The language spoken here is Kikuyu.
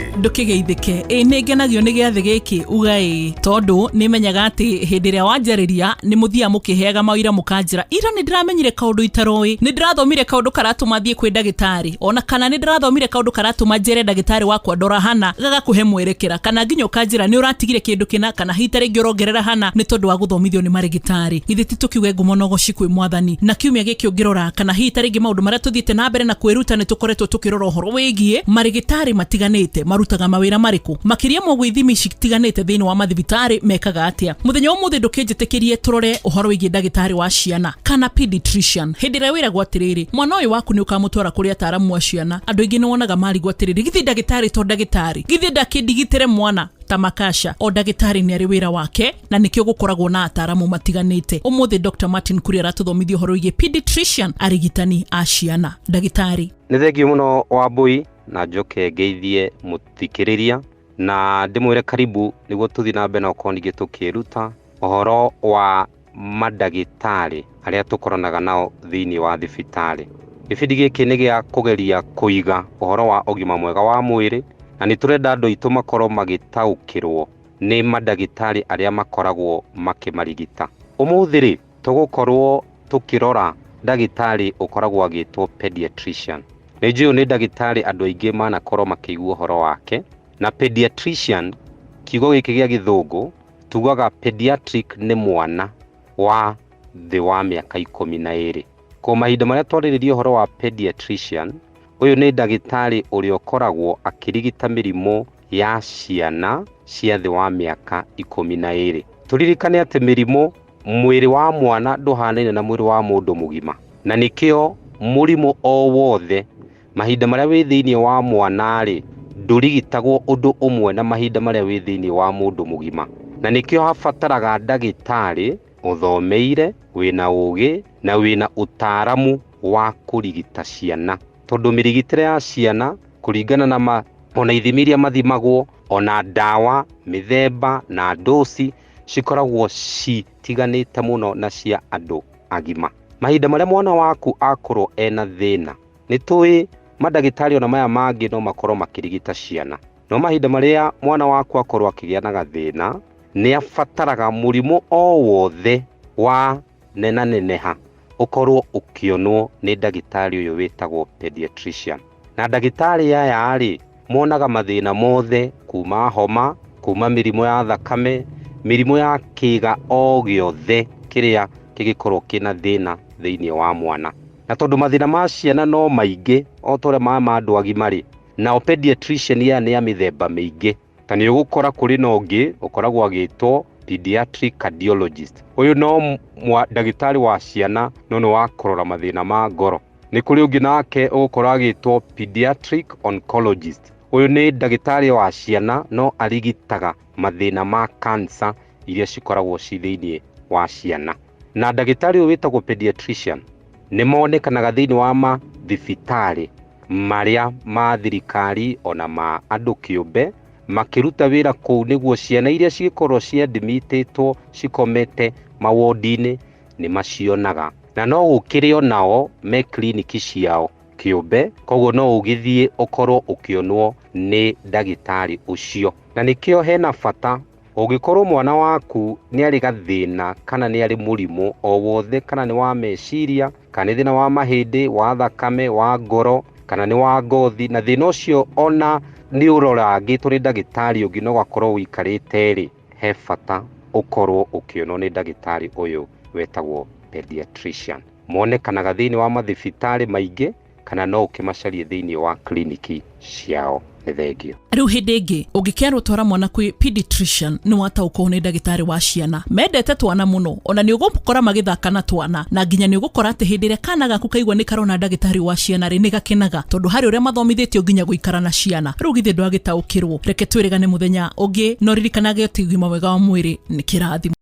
Ndũkĩgeithĩke. Ĩĩ nĩ ngenagio nĩ gĩathĩ gĩkĩ, uga ĩĩ, tondũ nĩ menyaga atĩ hĩndĩ ĩrĩa wanjarĩria nĩ mũthiaga mũkĩheaga mawĩra mũkanjĩra, ira nĩ ndĩramenyire kaũndũ itaroĩ, nĩ ndĩrathomire kaũndũ karatũma thiĩ kwĩ ndagĩtarĩ, ona kana nĩ ndĩrathomire kaũndũ karatũma njĩre ndagĩtarĩ wakwa ndora hana, gagakũhe mwerekera, kana nginya ũkanjĩra nĩ ũratigire kĩndũ kĩna, kana hihi ta rĩngĩ ũrongerera hana nĩ tondũ wa gũthomithio nĩ marĩgĩtarĩ. Githĩ ti tũkiuge ngumo na ũgoci kwĩ Mwathani? Na kiumia gĩkĩ ũngĩrora, kana hihi ta rĩngĩ maũndũ marĩa tũthiĩte na mbere na kwĩruta nĩ tũkoretwo tũkĩrora ũhoro wĩgiĩ marĩgĩtarĩ matiganĩte marutaga mawĩra marĩkũ, makĩria ma ũguo ithimi citiganĩte thĩinĩ wa mathibitarĩ mekaga atĩa. Mũthenya wa ũmũthĩ ndũkĩnjĩtĩkĩrie tũrore ũhoro wĩgiĩ ndagĩtarĩ wa ciana kana pediatrician. Hĩndĩ ĩrĩa wĩragwo atĩrĩrĩ, mwana ũyũ waku nĩ ũkamũtwara kũrĩ ataaramu a ciana, andũ aingĩ nĩ wonaga marigwo atĩrĩrĩ, githĩ ndagĩtarĩ to ndagĩtarĩ, githĩ ndakĩndigitĩre mwana ta makasha? O ndagĩtarĩ nĩ arĩ wĩra wake na nĩkĩo gũkoragwo na ataaramu matiganĩte. Ũmũthĩ Dr. Martin Kuria aratũthomithia ũhoro wĩgiĩ pediatrician, arigitani a ciana. Ndagĩtarĩ. Nĩ thengiũ mũno Wambũi, na njoke ngeithie mũthikĩrĩria na ndĩmwĩre karibu nĩguo tũthiĩ na mbere na gũkorwo ningĩ tũkĩruta ũhoro wa mandagĩtarĩ arĩa tũkoranaga nao thĩinĩ wa thibitarĩ. Gĩbindi gĩkĩ nĩ gĩa kũgeria kũiga ũhoro wa ũgima mwega wa mwĩrĩ, na nĩ tũrenda andũ aitũ makorwo magĩtaũkĩrwo nĩ mandagĩtarĩ arĩa makoragwo makĩmarigita. Ũmũthĩ rĩ, tũgũkorwo tũkĩrora ndagĩtarĩ ũkoragwo agĩtwo pediatrician. Nĩ njũĩ ũyũ nĩ ndagĩtarĩ andũ aingĩ manakorwo makĩigua ũhoro wake, na pediatrician, kiugo gĩkĩ gĩa gĩthũngũ, tugaga pediatric nĩ mwana wa thĩ wa mĩaka 12. Kwa mahinda marĩa twarĩrĩria ũhoro wa pediatrician, ũyũ nĩ ndagĩtarĩ ũrĩa ũkoragwo akĩrigita mĩrimũ ya ciana cia thĩ wa mĩaka 12. Tũririkane atĩ mĩrimũ, mwĩrĩ wa mwana ndũhanaine na mwĩrĩ wa mũndũ mũgima, na nĩkĩo mũrimũ o wothe mahinda marĩa wĩ thĩinĩ wa mwana-rĩ, ndũrigitagwo ũndũ ũmwe na mahinda marĩa wĩ thĩinĩ wa mũndũ mũgima. Na nĩkĩo habataraga ndagĩtarĩ ũthomeire, wĩna ũgĩ na wĩna ũtaaramu wa kũrigita ciana. Tondũ mĩrigitĩre ya ciana kũringana na ma, ona ithimi iria mathimagwo, ona ndawa, mĩthemba na ndoci cikoragwo citiganĩte mũno na cia andũ agima. Mahinda marĩa mwana waku akorwo ena thĩna, nĩ tũĩ mandagĩtarĩ ona maya mangĩ no makorwo makĩrigita ciana, no mahinda marĩa mwana waku akorwo akĩgĩa na gathĩna, nĩ abataraga mũrimũ o wothe wa nenaneneha ũkorwo ũkĩonwo nĩ ndagĩtarĩ ũyũ wĩtagwo pediatrician. Na ndagĩtarĩ aya rĩ, monaga mathĩna mothe kuma homa, kuma mĩrimũ ya thakame, mĩrimũ ya kĩga o gĩothe kĩrĩa kĩngĩkorwo kĩna thĩna thĩinĩ wa mwana. Na tondũ mathĩna ma ciana no maingĩ o ta ũrĩa ma andũ agima rĩ, nao pediatrician aya nĩ a mĩthemba mĩingĩ. Ta nĩ ũgũkora kũrĩ na ũngĩ ũkoragwo agĩtwo pediatric cardiologist. Ũyũ no ndagĩtarĩ wa ciana no nĩ wa kũrora mathĩna ma ngoro. Nĩ kũrĩ ũngĩ nake ũgũkora agĩtwo pediatric oncologist. Ũyũ nĩ ndagĩtarĩ wa ciana no arigitaga mathĩna ma cancer iria cikoragwo ci thĩinĩ wa ciana. Na ndagĩtarĩ ũyũ wĩtagwo pediatrician nĩ monekanaga thĩinĩ wa mathibitarĩ marĩa ma thirikari ona ma andũ kĩũmbe, makĩruta wĩra kũu nĩguo ciana iria cingĩkorwo ciadmitĩtwo cikomete mawodi-inĩ nĩ macionaga. Na no gũkĩrĩ onao me kiriniki ciao kĩũmbe, koguo no ũgĩthiĩ ũkorwo ũkĩonwo nĩ ndagĩtarĩ ũcio. Na nĩkĩo hena bata ũngĩkorwo mwana waku nĩ arĩ gathĩna kana nĩ arĩ mũrimũ o wothe, kana nĩ wa meciria, kana nĩ thĩna wa mahĩndĩ, wa thakame, wa ngoro, kana nĩ wa ngothi, na thĩna ũcio ona nĩ ũrorangĩtwo nĩ ndagĩtarĩ ũngĩ no ũgakorwo ũikarĩte rĩ, he bata ũkorwo ũkĩonwo nĩ ndagĩtarĩ ũyũ wetagwo pediatrician. Monekanaga thĩinĩ wa mathibitarĩ maingĩ, kana no ũkĩmacarie thĩinĩ wa kiriniki ciao. Nĩ thengio. Rĩu hĩndĩ ĩngĩ ũngĩkerwo twara mwana kwĩ pediatrician nĩ wataũkwo nĩ ndagĩtarĩ wa ciana. Mendete twana mũno, ona nĩ ũgũkora magĩthaka na twana, na nginya nĩ ũgũkora atĩ hĩndĩ ĩrĩa kana gaku kaigua nĩ karona ndagĩtarĩ wa ciana rĩ, nĩ gakenaga tondũ harĩ ũrĩa mathomithĩtio nginya gũikara na ciana. Rĩu githĩ ndwagĩtaũkĩrwo? Reke twĩrĩgane mũthenya ũngĩ, no ririkanage atĩ ũgima mwega wa mwĩrĩ nĩ kĩrathimo.